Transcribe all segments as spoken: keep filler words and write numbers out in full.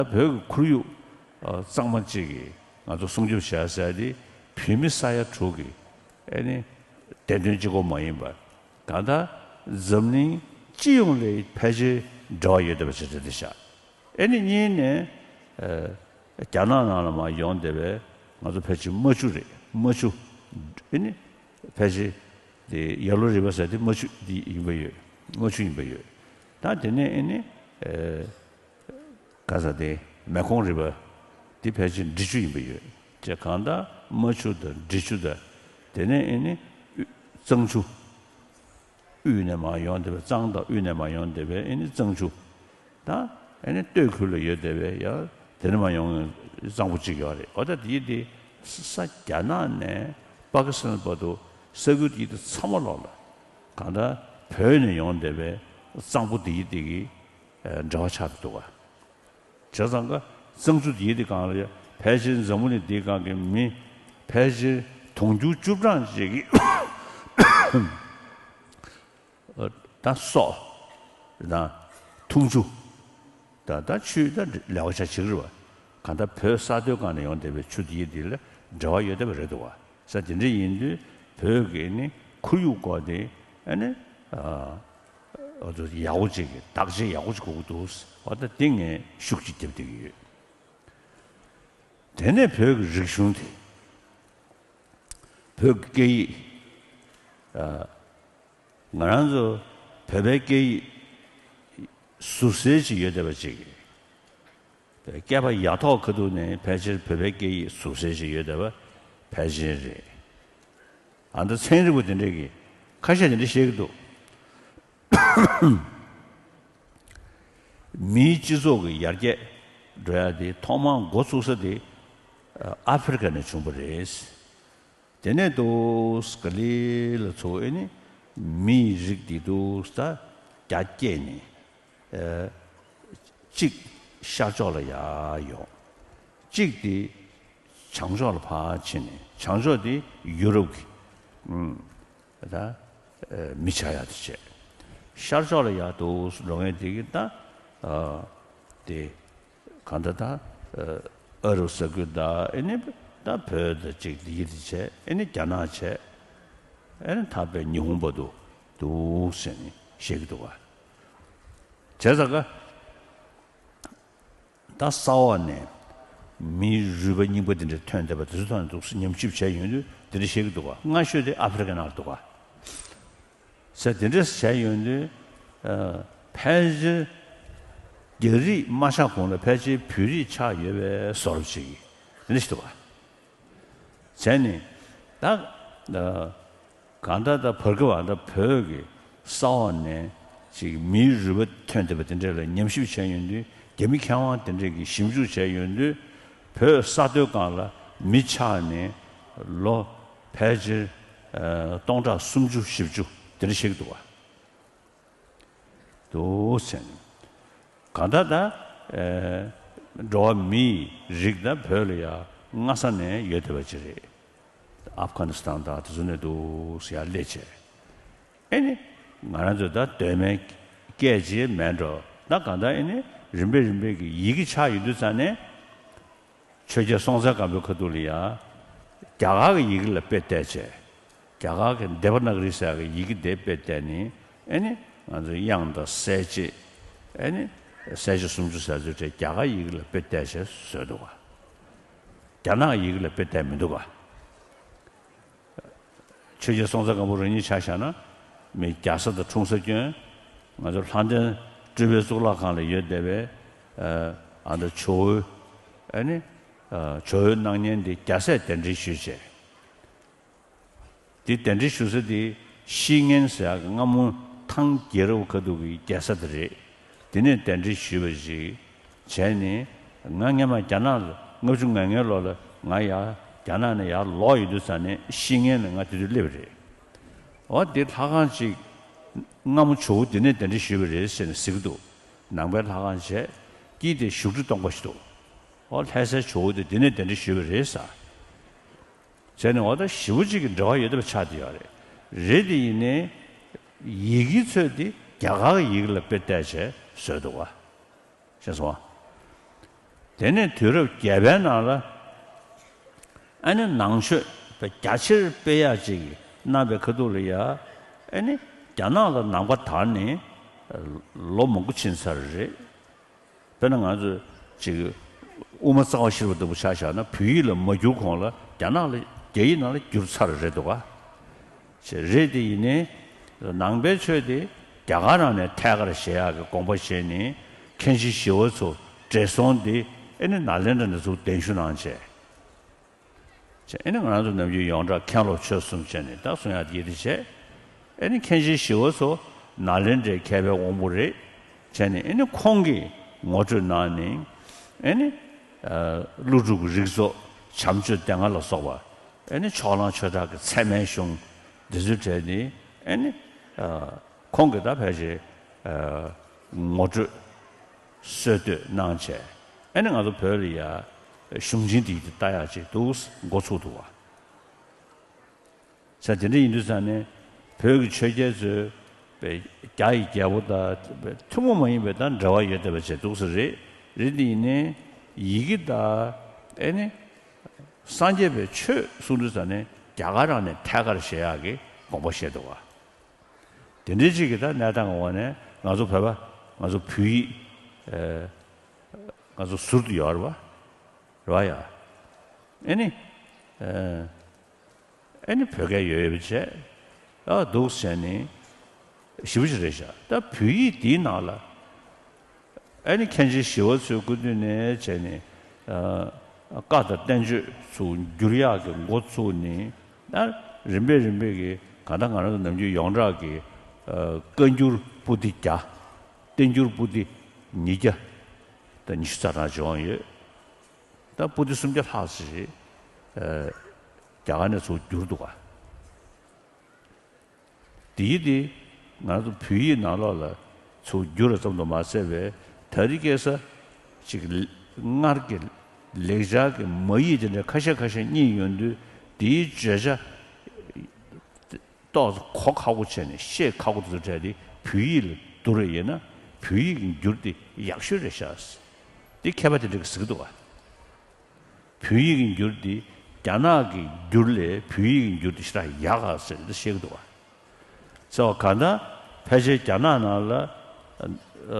བོད་ཀྱི་ཁོར་ཡུག་ཨ་གཙང་མ་གཅིག་གིས་ང་ཚོ་སྲུང་སྐྱོབ་བྱ་ཟེར་དེ་བོད་མི་ས་ཡ་དྲུག་གི་ཨེ་ནི་བདེན་དོན་གཅིག་པོ་མ་ཡིན་པར། གང་ལྟར་འཛམ་གླིང་སྤྱི་ཡོངས་ལ་ཕལ་ཆེར་འབྲེལ་བ་ཡོད་བསྡད་པ་ཞིག་རེད་ཤག་ཨེ་ནི་གཉིས་ནས་ཨ་རྒྱ་ནག་ནང་ལ་མར་ཡོང་བསྡད་པའི་ང་ཚོ་ཕལ་ཆེར་རྨ་ཆུ་རེད། རྨ་ཆུ་ཨེ་ནི་ཕལ་ཆེར་དེ་ཡེ་ལོ་རི་ཝར་ཟེར་དེ་རྨ་ཆུ་དེ་ཡིན་པ་ཡོད། རྨ་ཆུ་ཡིན་པ་ཡོད། ད་དེ་ནས་ཨེ་ནི་ཨ་ག་ས་དེ་མེ་ཁོང་རི་ཝར་དེ་ཕལ་ཆེར་འབྲི་ཆུ་ཡིན་པ་ཡོད། ཅེས་གང་ལྟར་རྨ་ཆུ་དང་འབྲི་ཆུ་དང་། དེ་ནས་ཨེ་ནི་གཙང་ཆུ། དབུས་ནས་མར་ཡོང་བསྡད་པའི་གཙང་དང་། དབུས་ནས་མར་ཡོང་བསྡད་པའི་ཨེ་ནི་གཙང་ཆུ་དང་། ཨེ་ནི་སྟོད་ཁུལ་ལ་ཡོད་བསྡད་པའི་ཡང་དེ་ནས་མར་ཡོང་གཙང་པོ་གཅིག་ཡོད་རེད། འོ་ད་དེ་དེ་ས་རྒྱ་ནག་ནས་པ་ཀི་སི་ཐན་བར་དུ་ས་ཁུལ་དེ་དེ་ཚང་མ་ལོག་ལ་གང་ལྟར་བོད་ནས་ཡོང་བསྡད་པའི་གཙང་པོ་དེ་དེ་གི་འབྲེལ་བ་ཆགས་འདུག་ག་བྱས་ཙང་ཀ་གཙང་ཆུ་དེའི་དེ་སྒང་ལ་ཕལ་ཆེར་འཛམ་བུ་གླིང་འདིའི་སྒང་གི་མི་ཕལ་ཆེར་དུང་ཕྱུར་བཅུ་གྲངས་ཅིག་གིས་ད་སོག་དང་འཐུང་ཆུ་དང་ད་ཆུའི་ད་ལེ་བ་ཆ་ཅིག་རེད་བ། གང་ལྟར་བོད་ས་མཐོའི་སྒང་ནས་ཡོང་བསྡད་པའི་ཆུ་དེའི་དེ་ལ་འབྲེལ་བ་ཡོད་བསྡད་པ་རེད་འདུག་བ། ས་དེ་འདྲ་ཡིན་དུས་བོད་ཀྱི་ནི་ཁོར་ཡུག་སྐོར་དེ་ཨ་ནི་ཨ། འོ་ཚོ་ཡག་པོ་ཅིག་གི་བདག་གཅེས་ཡག་པོ་ཅིག་དགོས་ཀྱི་འདུག་འོ་ད་དེ་ངས་ཤུགས་ཀྱིས་རྒྱབ་བསྡད་ཀྱི་ཡོད། དེ་ནས་བོད་ཀྱི་རིག་གཞུང་དེ། བོད་ཀྱི་སྐད་ཡིག་ཨ། ང་རང་ཚོ་བོད་པའི་སྐད་ཡིག་ཟུར་གསལ་ཅིག་ཡོད་བསྡད་པ་ཅིག་སྐྱེས་པ་ཡ་ཐོག་ཁ་ཐུག་ནས་ཕལ་ཆེར་བོད་པའི་སྐད་ཡིག་ཟུར་གསལ་ཅིག་ཡོད་བསྡད་པ་ཕལ་ཆེར་རེད། ཨ་ད་ཚན་རིག་པ་དེ་འདྲས་ཀྱིས་ཁ་ཤས་དེ་འདྲས་བཤད་ཀྱི་འདུག་མིའི་སྤྱི་ཚོགས་ཀྱི་ཡར་རྒྱས་འགྲོ་ཡ་དེ་ཐོག་མར་འགོ་ཚུགས་ས་དེ་ཨ་ཧྥེ་རི་ཁ་ནས་བྱུང་བ་རེད། དེ་ནས་འདུག་ག་ལེ་ལ་ཚོ་ཨེ་ནི་མིའི་རིགས་འདི་འདུག་ད་རྒྱ་སྐྱེད་ནས་ཨ་གཅིག་ཤར་ཕྱོགས་ལ་ཡར་ཡོང་། གཅིག་དེ་བྱང་ཕྱོགས་ལ་ཕར་ཕྱིན་ནས། བྱང་ཕྱོགས་དེ་ཡུ་རོབ་ཀྱི་ཨུམ། ད་ཨ་མི་ཆགས་ཡག་དེ་བྱས། ཤར་ཕྱོགས་ལ་ཡར་འདུག་འགྲོ་མཁན་དེ་གི་ད་ཨ་དེ་གང་ལྟར་ད་ཨ་ཨ་རབ་ས་ཁུལ་ད་ཨེ་ནི་ད་བོད་ད་ཅིག་དེ་གི་དེ་བྱས། ཨེ་ནི་རྒྱ་ནག་བྱས། ཨེ་ནི་ད་དཔེ་ཉི་ཧོང་བར་དུ་འདུག་ཟེར་ནས་བཤད་ཀྱི་འདུག་ག་བྱས་ཙང་ཀ་ད་ས་འོག་ནས་མིའི་རུས་པ་རྙིང་པ་དེ་འདྲ་ཐོན་བསྡད་པ་དེ་ཚོ་ཐོན་འདུག་ཉམས་ཞིབ་བྱས་ཡོང་དུས་དེ་འདྲ་བཤད་ཀྱི་འདུག་ག་སྔ་ཤོས་དེ་ཨ་ཧྥེ་རི་ཁའི་ནང་ལ་འདུག་ག་ཟེར་དེ་འདྲ་བྱས་ཡོང་དུས་ཨ་ཕལ་ཆེར་རྒྱ་རིགས་མ་ཆགས་གོང་ལ་ཕལ་ཆེར་བོད་རིགས་ཆགས་ཡོད་པའི་བཟོ་འདྲ་ཅིག་དེ་འདྲ་ཞིག་འདུག་ག་བྱས་ནས་ད་ཨ་གང་ལྟར་ད་བར་སྐབས་ཨ་ད་བོད་ཀྱི་ས་འོག་ནས་ཅིག་མིའི་རུས་པ་ཐོན་བསྡད་པ་དེ་འདྲ་ལ་ཉམས་ཞིབ་བྱས་ཡོང་དུས། རྒྱ་མི་མཁས་དབང་དེ་འདྲས་ཀྱིས་ཞིབ་འཇུག་བྱས་ཡོང་དུས། བོད་ས་མཐོའི་སྒང་ལ་མི་ཆགས་ནས་ལོ་ཕལ་ཆེར་ཨ་སྟོང་ཕྲག་སུམ་ཅུ་བཞི་བཅུ་དེ་འདྲ་ཞིག་འདུག་ག་འདུག་ཟེར་ནས། གང་ལྟར་ད་ཨེ་འགྲོ་བ་མིའི་རིགས་ད་བོད་ལ་ཡ་སྔ་ས་ནས་ཡོད་བསྡད་པ་ཅིག་རེད། ཨབ་གྷ་ནི་སི་ཐན་དང་དེ་ཚོ་ནས་འདུག་ཟེར་ཡ་སླེབས་བྱས། ཨེ་ནི་ང་རང་ཚོ་ད་གདོད་མའི་སྐད་ཅིག་མེད་འགྲོ། ད་གང་ལྟར་ཨེ་ནི་རིམ་པས་རིམ་པས་ཀྱི་ཡི་གེ་ཆགས་ཡོང་དུས་ཙང་ནས། ཆོས་རྒྱལ་སྲོང་བཙན་སྒམ་པོའི་ཁ་ཐུག་ལ་ཡ་རྒྱ་གར་གྱི་ཡི་གེ་ལ་དཔེ་བལྟས་བྱས། རྒྱ་གར་གྱི་དེ་བ་ན་ག་རི་ཟེར་ཡ་གི་ཡི་གེ་དེ་དཔེ་བལྟས་ནས། ཨེ་ནི་ང་ཚོ་དབྱངས་དང་གསལ་བྱེད། ཨེ་ནི་གསལ་བྱེད་སུམ་ཅུ་ཟེར་ཚོའི་གྲས་རྒྱ་གར་ཡི་གེ་ལ་དཔེ་བལྟས་བྱས་བཟོས་འདུག་ག་རྒྱ་ནག་ཡི་གེ་ལ་དཔེ་བལྟས་མི་འདུག་ག་ཆོས་རྒྱལ་སྲོང་བཙན་སྒམ་པོ་རང་ཉིད་ཆ་བཞག་ན། མི་རྒྱ་བཟའ་དང་འཁྲུངས་ས་སྐྱོན། ང་ཚོ་ལྷ་ལྡན་སྤྲུལ་པའི་གཙུག་ལག་ཁང་ལ་ཡོད་བསྡད་པའི་ཨ་ད་ཇོ་བོའི། ཨ་ནི་ཨ་ཇོ་བོའི་སྣང་བརྙན་འདི་རྒྱལ་སྲས་གདན་འདྲེན་ཞུས་བྱས། འདི་གདན་འདྲེན་ཞུ་ས་འདི་ཤི་ངན་ཟེར་ཡག་གི་སྔ་མོ་ཐང་རྒྱལ་རབས་ཁ་ཐུག་གི་རྒྱལ་ས་དེ་རེད། དེ་ནས་གདན་འདྲེན་ཞུས་པ་ཞིག་བྱས་ནས། ང་སྔན་མ་རྒྱ་ནག་ལ་ལྔ་བཅུ་ང་ལྔའི་ལོ་ལ་ང་ཡར་རྒྱ་ནག་ནས་ཡར་ལོག་ཡོང་དུས་ཙང་ནས་ཤི་ངན་ལ་ང་དེ་དུས་སླེབས་པ་རེད། འོ་དེ་ལྷ་ཁང་ཅིག་སྔ་མོ་ཇོ་བོ་འདི་ནས་གདན་འདྲེན་ཞུས་པ་རེད་ཟེར་ནས་ཟེར་གྱི་འདུག་ནང་པའི་ལྷ་ཁང་བྱས། དཀྱིལ་དེ་བཞུགས་ཁྲི་སྟོང་པ་ཞིག་འདུག་འོ་ལྷ་སའི་ཇོ་བོ་དེ་འདི་ནས་གདན་འདྲེན་ཞུས་པ་རེད་ཟེར། བྱས་ནས་འོ་ད་ཞེ་པོ་ཅིག་གི་འབྲེལ་བ་ཡོད་བསྡད་པ་ཆགས་བསྡད་ཡོད་རེད། རེད་དེ་ཡིན་ནའི་ཡི་གེ་ཚོས་དེ་རྒྱ་གར་གྱི་ཡི་གེ་ལ་དཔེ་བལྟས་བྱས་བཟོས་འདུག་ག་ཤེས་སོང་ཨ། དེ་ནས་དུས་རབས་བརྒྱད་པའི་ནང་ལ། ཨ་ནི་ནང་ཆོས་རྒྱ་ཆེར་སྤེལ་ཡག་ཅིག་གནང་བའི་ཁ་ཐུག་ལ་ཡ། ཨ་ནི་རྒྱ་ནག་ལ་ནང་པ་དར་ནས་ལོ་མང་པོ་ཕྱིན་ཚར་རེད། དཔེར་ན་ང་ཚོ་ཅིག་དབུ་མ་རྩ་བ་ཤེས་རབ་ལྟ་བུ་ཆ་བཞག་ན། བོད་ཡིག་ལ་མ་བསྒྱུར་གོང་ལ་རྒྱ་ནག་ལ། རྒྱ་ཡིག་ནང་ལ་བསྒྱུར་ཚར་རེད་འདུག་ག་ཅེས་རེད། དེ་ཡིན་ནའི་ནང་པའི་ཆོས་དེ་རྒྱ་གར་ནང་ནས་ཐད་ཀར་བཞེས་ཡག་གི་དགོངས་པ་བཞེས་ནས། མཁན་ཆེན་ཞི་བ་འཚོ་བགྲེས་སོང་དེ་ཨེ་ནི་ནཱ་ལེནྡྲ་ནས་ཚུར་གདན་ཞུ་གནང་བྱས། བྱས། ཨེ་ནི་ང་རང་ཚོ་ནམ་རྒྱུན་ཡོངས་གྲགས་མཁན་སློབ་ཆོས་གསུམ་བྱས་ནས་ད་གསུང་ཡག་དེ་ཡིན་དེ་བྱས། ཨེ་ནི་མཁན་ཆེན་ཞི་བ་འཚོ་ནཱ་ལེནྡྲའི་མཁས་པའི་དབང་པོ་རེད། བྱས་ནས་ཨེ་ནི་ཁོང་གིས་ངོ་སྤྲོད་གནང་ནས། ཨེ་ནི་ཨ་ཀླུ་སྒྲུབ་ཀྱི་རིགས་ཚོགས་བྱམས་ཆོས་སྡེ་ལྔ་ལ་སོགས་པ། ཨེ་ནི་ཕྱོགས་གླང་ཆོས་གྲགས་ཀྱི་ཚད་མའི་གཞུང་འདི་ཚོའི་གྲས་ནི། ཨེ་ནི་ཨ་ཁོང་གིས་ད་ཕལ་ཆེར་ཨ་ངོ་སྤྲོད་སྲོལ་གཏོད་གནང་བྱས། ཨེ་ནི་ང་ཚོ་བོད་ལ་ཡ་གཞུང་ཆེན་འདི་ཡི་ལྟ་ཡག་ཅིག་འདུག་འགོ་ཚུགས་འདུག་བ། ས་དེ་འདྲ་ཡིན་དུས་ཙང་ནས་བོད་ཀྱི་ཆོས་རྒྱལ་ཚོས་པའི་རྒྱ་ཡི་རྒྱལ་པོ་དང་པའི་ཐུན་མོང་མ་ཡིན་པའི་དང་འབྲེལ་བ་ཡོད་བསྡད་པ་བྱས་འདུག་ས་རེད། རེད། དེ་ཡིན་ནའི་ཡི་གེ་དང་། ཨེ་ནི་སངས་རྒྱས་པའི་ཆོས་གསུང་དུས་ཙང་ནས་རྒྱ་གར་ནང་ནས་ཐད་ཀར་བཞེས་ཡག་གི་དགོངས་པ་བཞེས་འདུག་བ། དེ་འདྲའི་ཅིག་གི་ད་གནས་སྟངས་འོག་ནས་ང་ཚོ་བོད་པ། ང་ཚོ་བོད་ཡིག་ཨེ་ང་ཚོ་ཟུར་དུ་ཡོད་རེད་བ། རེད་བ་ཡ། ཨེ་ནི་ཨེ་ཨེ་ནི་བོད་སྐད་ཡོད་ཡོད་པ་བྱས། ཨ་འདུག་བྱས་ནི་ཞེ་པོ་ཅིག་རེད་ཤག་ད་བོད་ཡིག་འདིའི་ནང་ལ་ཨེ་ནི་མཁན་ཆེན་ཞི་བ་འཚོའི་སྐུ་དུས་ནས་བྱས་ནས། ཨ་བཀའ་དང་བསྟན་བཅོས་ཚུར་བསྒྱུར་ཡག་གི་འགོ་ཚུགས་ནས། ད་རིམ་པས་རིམ་པས་ཀྱིས་གང་ལྟར་ང་རང་ཚོ་ནམ་རྒྱུན་ཡོངས་གྲགས་ཀྱི་ཨ་བཀའ་འགྱུར་པོ་ཏི་བརྒྱ། བསྟན་འགྱུར་པོ་ཏི་ཉིས་བརྒྱ་དང་ཉི་ཤུ་རྩ་གྲངས་བྱུང་ཡོད། ད་པོ་ཏི་སུམ་བརྒྱ་ལྷག་ཙམ་ཞིག་ཨ་རྒྱ་གར་ནས་ཚུར་བསྒྱུར་འདུག་ག་དེའི་དེ་ང་ཚོ་བོད་ཡིག་ནང་ལོགས་ལ་ཚུར་བསྒྱུར་བ་ཙམ་དུ་མ་ཟད་པའི། དེ་རིང་ཁ་སང་ཅིག་སྔར་གྱི་ལེགས་སྦྱར་གྱི་མ་ཡིག་དེ་འདྲ་ཁ་ཤས་ཁ་ཤས་རྙེད་ཡོང་དུས། དེའི་བརྗོད་བྱ་ཏོག་ཙམ་གོ་ཁག་པོ་བྱས་ནས་བཤད་ཁག་པོ་དེ་ཚོ་བྲལ་ཏེ། བོད་ཡིག་ལ་བསྒྱུར་བ་ཡིན་ན་བོད་ཡིག་གི་འགྱུར་དེ་ཡག་ཤོས་རེད་ཤག་དེ་མཁས་པ་དེ་འདྲ་གིས་ཟེར་གྱི་འདུག་བ། བོད་ཡིག་གི་འགྱུར་འདི་རྒྱ་ནག་གི་འགྱུར་ལས་བོད་ཡིག་གི་འགྱུར་འདི་ཞེ་དྲག་ཡག་ག་ཟེར་འདི་བཤད་ཀྱི་འདུག་བ། ཟེར་བ་གང་ལྟར་ཕལ་ཆེར་རྒྱ་ནག་ནང་ལ་ཨ་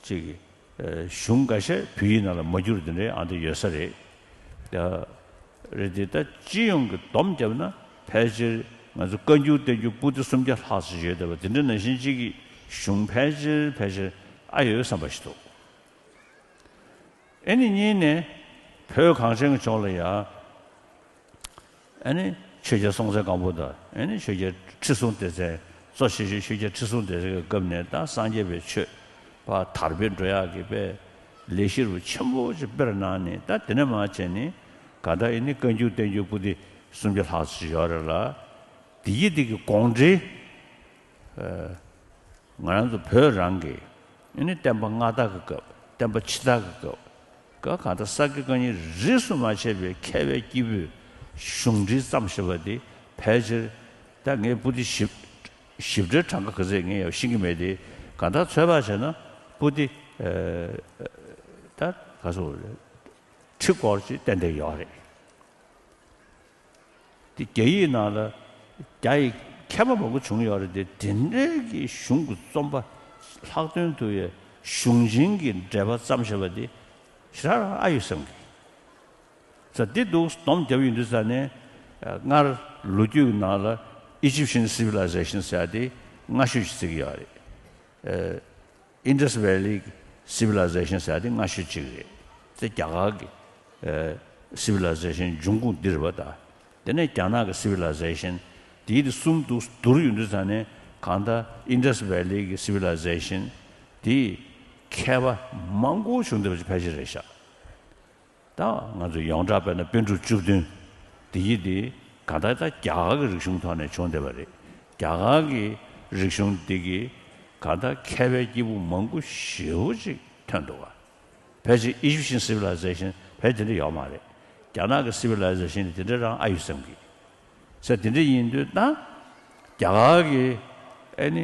ཅིག་ཨ་གཞུང་འགའ་ཤས་བོད་ཡིག་ནང་ལ་མ་འགྱུར་དེ་འདྲའི་ཨ་འདི་ཡོད་ས་རེད། ད་རེད་དེ། ད་སྤྱི་ཡོངས་ཀྱི་སྡོམ་བརྒྱབ་ན་ཕལ་ཆེར་ང་ཚོ་བཀའ་འགྱུར་བསྟན་འགྱུར་པོ་ཏི་སུམ་བརྒྱ་ལྷག་ཙམ་ཡོད་བསྡད་པ་དེ་འདྲ་ནང་བཞིན་ཅིག་གི་གཞུང་ཕལ་ཆེར་ཕལ་ཆེར་ཨ་ཡོད་བསམ་པ་ཞིག་འདུག་ཨེ་ནི་གཉིས་ནས་བོད་གངས་ཅན་གྱི་ལྗོངས་ལ་ཡང་ཨེ་ནི་ཆོས་རྒྱལ་སྲོང་བཙན་སྒམ་པོ་དང་། ཨེ་ནི་ཆོས་རྒྱལ་ཁྲི་སྲོང་ལྡེ་བཙན། གཙོ་ཆེ་ཤོས་ཆོས་རྒྱལ་ཁྲི་སྲོང་ལྡེ་བཙན་གྱི་སྐབས་ནས་ད་སངས་རྒྱས་པའི་ཆོས་པ་དར་སྤེལ་འགྲོ་ཡག་གི་དཔེ་ལས་གཞི་རུ་ཆེན་པོ་ཅིག་སྤེལ་གནང་ནས། ད་དེ་ནས་མར་བྱས་ནས་ག་ད་ཨེ་ནི་བཀའ་འགྱུར་བསྟན་འགྱུར་པོ་ཏི་སུམ་བརྒྱ་ལྷག་ཙམ་ཡོད་རེད་ལ། དེ་ཡི་དེ་གི་དགོངས་འགྲེལ། ཨ་ང་རང་ཚོ་བོད་རང་གི་ཨ་ནི་བསྟན་པ་སྔ་དར་གྱི་སྐབས། བསྟན་པ་ཕྱི་དར་གྱི་སྐབས། ག་གང་ལྟར་ས་དགེ་བཀའ་རྙིང་རིས་སུ་མ་ཆད་པའི་མཁས་པའི་སྐྱེས་བུས་གཞུང་འབྲེལ་བརྩམས་བཞག་པ་དེ་ཕལ་ཆེར། ད་ངས་པོ་ཏི་ཞིབ་ཞིབ་ཕྲའི་གྲངས་ཀ་ག་ཚད་ངས་ཡང་ཤེས་ཀྱི་མེད་དེ། གང་ལྟར་ཚོད་དཔག་བྱས་ན་པོ་ཏི་ཨ་ད་ག་ཚོད་རེད། ཁྲི་སྐོར་ཅིག་ཏན་ཏན་ཡོད་རེད། དེ་རྒྱ་ཡིག་ནང་ལ་རྒྱ་ཡི་མཁས་པ་མང་པོ་བྱུང་ཡོད་རེད་དེ། དེ་འདྲའི་གི་གཞུང་གི་རྩོམ་པ་ལྷག་དོན་དུ་ཡ་གཞུང་ཆེན་གྱི་འགྲེལ་པ་བརྩམས་བཞག་པ་དེ་ཞེ་དྲག་རང་ཨ་ཡོད་བསམ་གི། ས་འདི་འདུག་སྡོམ་རྒྱབ་ཡོང་དུས་ས་ནས། ཨ་སྔར་ལོ་རྒྱུས་ཀྱི་ནང་ལ་Egyptian civilization ཟེར་ཡ་དེ་སྔ་ཤོས་ཤིག་བརྩི་གི་ཡོད་རེད། ཨ་Indus Valley Civilization ཟེར་ཡ་དེ་སྔ་ཤོས་གཅིག་རེད། དེ་རྒྱ་གར་གྱི་ཨ་civilization འབྱུང་ཁུངས་འདི་རེད་པ། ད་དེ་ནས་རྒྱ་ནག་གི་civilization། དེའི་དེ་གསུམ་དུ་བསྡུར་ཡོང་དུས་ཙང་ནས་གང་ལྟར་Indus Valley གི་civilization དེ་མཁས་པ་མང་པོ་བྱུང་བསྡད་པ་ཅིག་ཕལ་ཆེར་རེད་ཤག་ད་ང་ཚོ་ཡོངས་གྲགས་དཔེར་ན་པཎ་གྲུབ་བཅུ་བདུན་དེ་ཡི་དེ་གང་ལྟར་ད་རྒྱ་གར་གྱི་རིག་གཞུང་ཐོག་ནས་བྱུང་བསྡད་པ་རེད། རྒྱ་གར་གྱི་རིག་གཞུང་འདི་གིས་གང་ལྟར་མཁས་པའི་སྐྱེས་བུ་མང་པོ་ཞེ་པོ་ཅིག་ཐོན་འདུག་ག་ཕལ་ཆེར་Egyptian civilization ཕལ་དེ་འདྲ་ཡོད་མ་རེད། རྒྱ་ནག་གི་civilization ནི་དེ་འདྲ་རང་ཨ་ཡོད་བསམ་གི། ཟེར་དེ་འདྲ་ཡིན་དུས་ད་རྒྱ་གར་གྱི་ཨེ་ནི་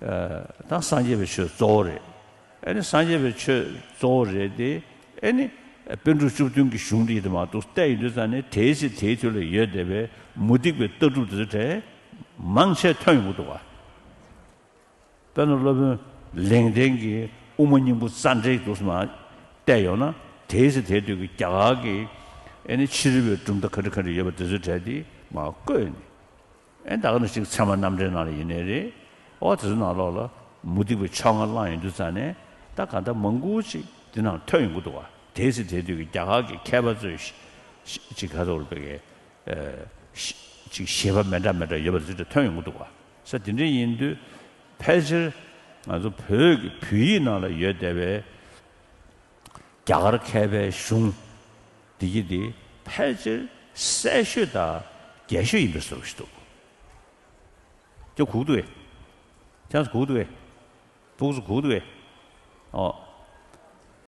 ཨ་ད་སངས་རྒྱས་པའི་ཆོས་གཙོ་བོ་རེད། ཨེ་ནི་སངས་རྒྱས་པའི་ཆོས་གཙོ་བོ་རེད་དེ། ཨེ་ནི། པཎ་གྲུབ་བཅུ་བདུན་གྱི་གཞུང་འདི་ཡིན་དུ་མ་གཏོགས་བལྟས་ཡོང་དུས་ཙང་ནས་དེའི་ཚེ་དེའི་དུས་ལ་ཡོད་བསྡད་པའི་མུ་སྟེགས་པའི་ལྟ་གྲུབ་དེ་ཚོ་གྲས་མང་ཆེ་ཐོན་ཡོང་གི་འདུག་ག། དཔེར་ན་སློབ་དཔོན་ལེགས་ལྡན་གྱི་དབུ་མ་སྙིང་པོ་རྩ་འགྲེལ་དུ་མ་བལྟས་ཡོང་ན། དེའི་ཚེ་དེའི་དུས་ཀྱི་རྒྱ་གར་གྱི་ཨེ་ནི་ཕྱི་རོལ་པའི་གྲུབ་མཐའ་ག་འདྲ་ག་འདྲ་ཡོད་པ་དེ་ཚོའི་གྲས་དེ་མར་བཀོད་ནས། ཨེ་ད་ག་ནང་བཞིན་ཚད་མ་རྣམ་འགྲེལ་ནང་ལ་ཡིན་ནའི་རེད། ཨོ་དེ་ཚོ་ནང་ལོགས་ལ་མུ་སྟེགས་པའི་ཕྱོགས་སྔ་བླངས་ཡོང་དུས་ཙང་ནས་ད་ག་འདྲ་མང་པོ་ཅིག་དེ་ནང་ཐོན་ཡོང་གི་འདུག་ག། དེའི་ཚེ་དེའི་དུས་ཀྱི་རྒྱ་གར་གྱི་མཁས་པ་ཚོས་ཅིག་ག་ཚོད་རེད་པས། ཅིག་བཞེད་པ་མི་འདྲ་མི་འདྲ་ཡོད་པ་ཚོ་ཐོན་ཡོང་གི་འདུག་བ། ས་དེ་འདྲ་ཡིན་དུས་ཕལ་ཆེར་ང་ཚོ་བོད་ཀྱི་བོད་ཡིག་ནང་ལ་ཡོད་བསྡད་པའི་རྒྱ་གར་མཁས་པའི་གཞུང་འདི་གི་འདི་ཕལ་ཆེར་གསལ་ཤོས་དང་རྒྱས་ཤོས་ཡིན་པའི་བཟོ་ཞིག་འདུག་ཅོ་གུག་འདུག་གས། ཅང་གུག་འདུག་གས། སྦུག་སུ་གུག་འདུག་གས། ཨོ།